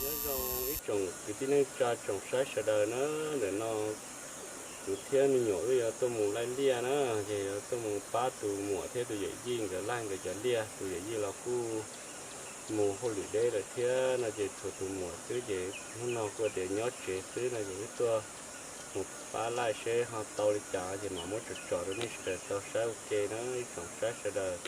Nyob zoo ib tsoom kwv tij neej tsa tsoom saib sawv daws na, ntawm no kuv thiab me nyuam wb yuav tuaj mus laij liaj na, ces yuav tuaj mus pab tus muam thiab tus yawm yij nkawd laij nkawd cov liaj. Tus yawm yij los kuj mus hauj lwm deb lawm thiab no ces tshuav tus muam xwb ces hnub no kuj tias nyob tsev xwb no ces wb tuaj mus pab laij seb ho tau li cas ces mam muab tsom tsom rau nej sawv daws tau saib ua ke na ib tsoom saib sawv daws.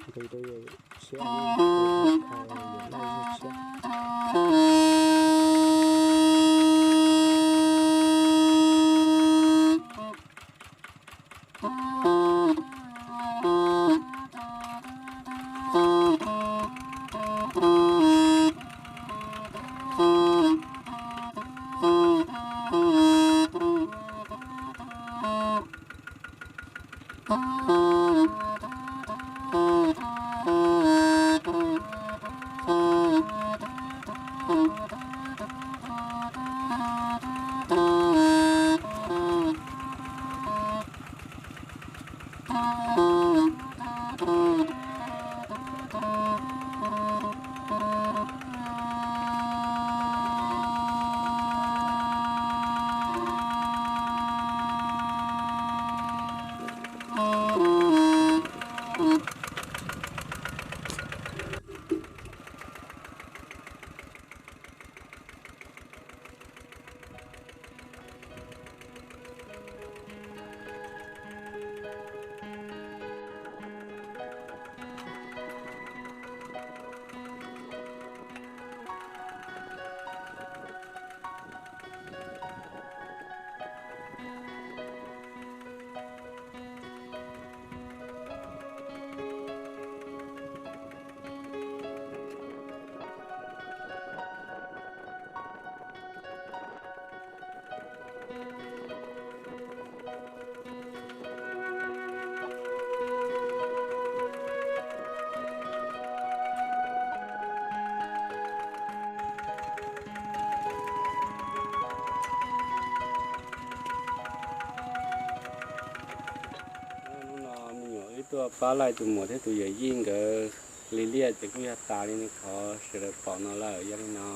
Nqis rau yawg tshiab, yawg laij yawg tshiab. Tuaj pab laij tus muam thiab tus yawm yij nkawd li liaj ces kuj yog tas li nej qhov sawv daws pom no lawm. Yog li no,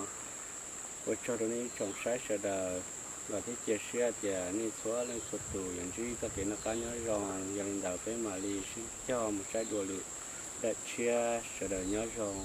ua tsaug rau nej ib tsoom saib sawv daws los thiab cia siab tias nej txhua leej txhua tus yuav ntsib txoj kev noj qab nyob zoo. Yog li ntawd peb mam li sib cog mus saib dua lwm daim tshiab, sawv daws nyob zoo.